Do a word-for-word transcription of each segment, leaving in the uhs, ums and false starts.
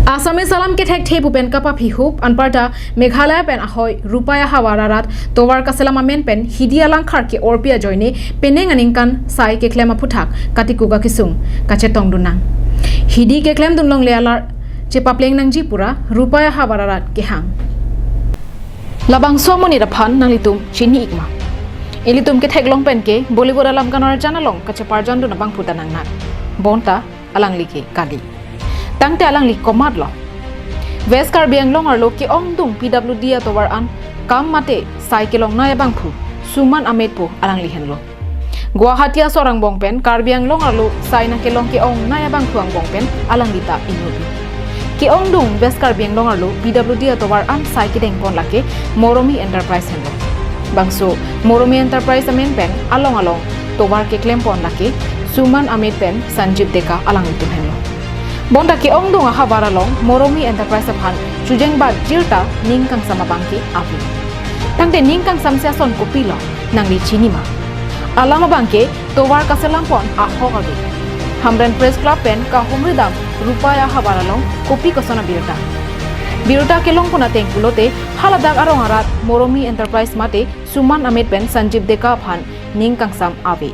Assamese alam kethekthe pu pen kapaphihup anparta Meghalaya pen ahoi Rupai ahavar arat tovar kaselam amen pen Hidi alangkhar ke-orpi ajoine penang aningkan sai keklem aphuthak katikuk akesung kachetongdun nang. Hidi keklemdun longle alar chepapleng nangji pura Rupai ahavar arat kehang. Labangso amonit aphan nanglitum chini-ikma? Ilitum ketheklong pen ke Bollywood alam kanorjan along kacheparjandun abangphu ta nangnang. Bonta alangli ke kali. Tangte alangli komatlo? West Karbi Anglong arlo ke-ongdung P W D atovar an kam mate sai kelongnei abangphu Suman Amit pu alangli henlo. Guwahati asor angbong pen Karbi Anglong arlo sai nangkelong ke-ongnei abangphu angbong pen alangli ta inut. Ke-ongdung West Karbi Anglong arlo P W D atovar an sai kedengpon lake Moromi Enterprise henlo. Bangso Moromi Enterprise amen pen along along tovar keklempon lake Suman Amit pen Sanjeev Deka alanglitum henlo. Bonta ke-ongdung ahavar along Moromi Enterprise aphan chujeng bat jirta ning kangsam abangke ave. Tangte ning kangsam si ason kopilo, nangli chinima? Alam abangke tovar kaselampon ahok ave. Hamren Press Club pen kahumri dam Rupai ahavar along kopi koson abirta? Birta kelongpon ateng pulote haladak arong arat Moromi Enterprise mate Suman Amit pen Sanjeev Deka aphan ning kangsam ave.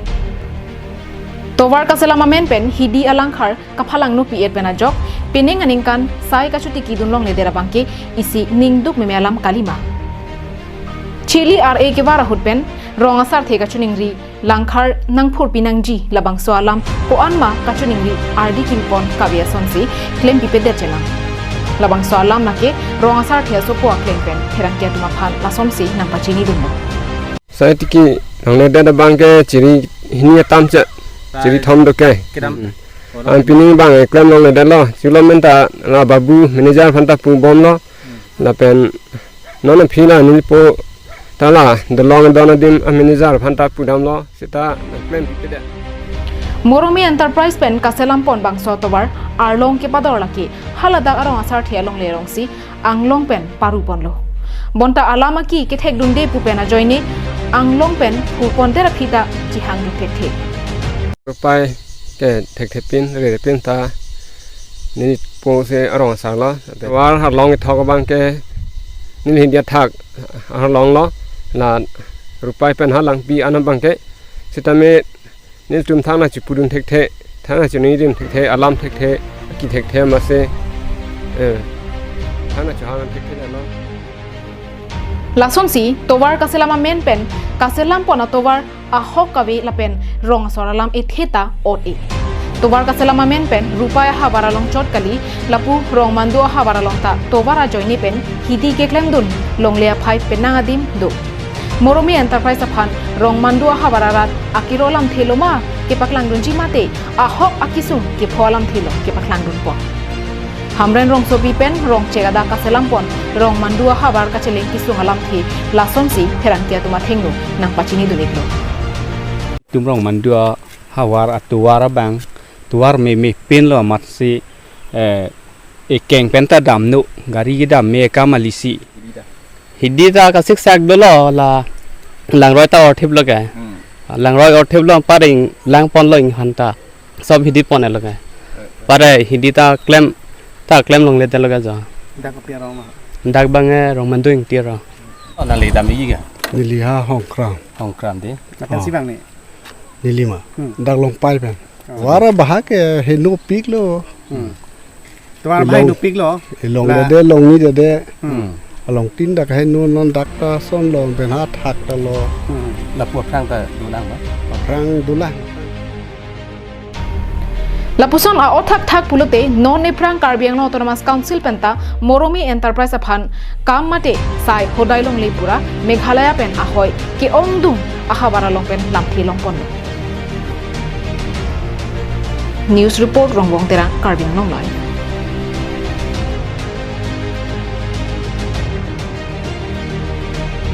Tovar kaselam amen pen Hidi alangkhar kaphalangno pi-et pen ajok, penang aningkan sai kachotikidun longledet abangke isi ningduk meme alam kalima? Chili R A kevar ahut pen rong asarthe kachoningri langkhar nangphurpi nangji labangso alam ko-an ma kachoningri ardi kipipon kave asonsi klempipedet chenam. Labangso alam lake rong asarthe asopo akleng pen pherangke atum aphan lasonsi nangpachinidunlo. Sai tiki nangledet abangke chiri hini atam che, chiri thom doke. Kedam. Mm. An pining abang klem longledetlo. Chulo menta la babu manager aphan ta pubomlo. Lapen non aphi la nelipo ta la dolong don adim a manager aphan ta pudamlo. Seta klem pipede. Moromi Enterprise pen kaselampon bangso tovar arlong kepador lake haladak arong asarthe alongle arongsi anglong pen paruponlo. Bonta alam aki kethekdunde pu pen ajoine anglong pen purpondet aphi ta chihangdun thekthe. Rupai ke thekthepin, rerepin ta nelipo se arong asarlo. Tovar arlong kethok abangke neli Hidi athak arlonglo, la Rupai pen halangpi an abangke. Sitame nelitum thangna chipudun thekthe, thangna chinidun thekthe, alam thekthe, aki thekthe mase, eh, thangna chuhang thekthe lo. Lasonsi tovar kaselam amen pen kaselampon atovar ahok kave lapen rong asor alam ethe ta ot-e. Tovar kaselam amen pen Rupai ahavar along chot kali, lapu Rongmandu ahavar along ta tovar ajoine pen Hidi keklemdun longle aphai penang adim do. Moromi Enterprise aphan Rongmandu ahavar arat akiro alamthe lo ma kepaklangdunji mate ahok akesung kepho alamthe lo kepaklangdunpon? Hamren rongsopi pen rongchek adak kaselampon Rongmandu ahavar kacheleng kesung alamthe lasonsi pherangke atum athengno nangpachinidun-iklo. Itum Rongmandu ahavar atovar abang tovar memepinlo amatsi, eh, ekeng pen ta damno, gari kedam me kam alisi. Hidi ta kasiksak dolo, la langroi ta orthiplo ke. Hmm. Langroi orthiplo, pareng langponlo inghan ta. Sob Hidi pon-etlo ke. Eh, eh. Pare Hidi ta klem, ta klem longledetlo ke jo. Dak kopi arong ma? Dak abang, eh, Rongmandu Ingti arong. Oh, nangli dam iji ke? Neli ha Hongkram. Hongkram de. Lapen si bang ni? Neli ma. Hmm. Dak Longpai pen. Oh. Tovar abahak ke henopiklo. Hmm. Tovar abahak henopiklo. Ilong la dede, longni dede. Hmm. Along tin dak heno, non dak ta son long pen ha thak ta lo. Hmm. Lapu aphrang ta dolang ma? Aphrang dolang. Lapuson a-othak thak pulote non ephrang Karbi Anglong Autonomous Council penta Moromi Enterprise aphan kam mate sai hodai longle pura Meghalaya pen ahoi ke-ongdung ahavar along pen lamthe longponlo. News report, Rongbong Terang, Karbi Anglong Live.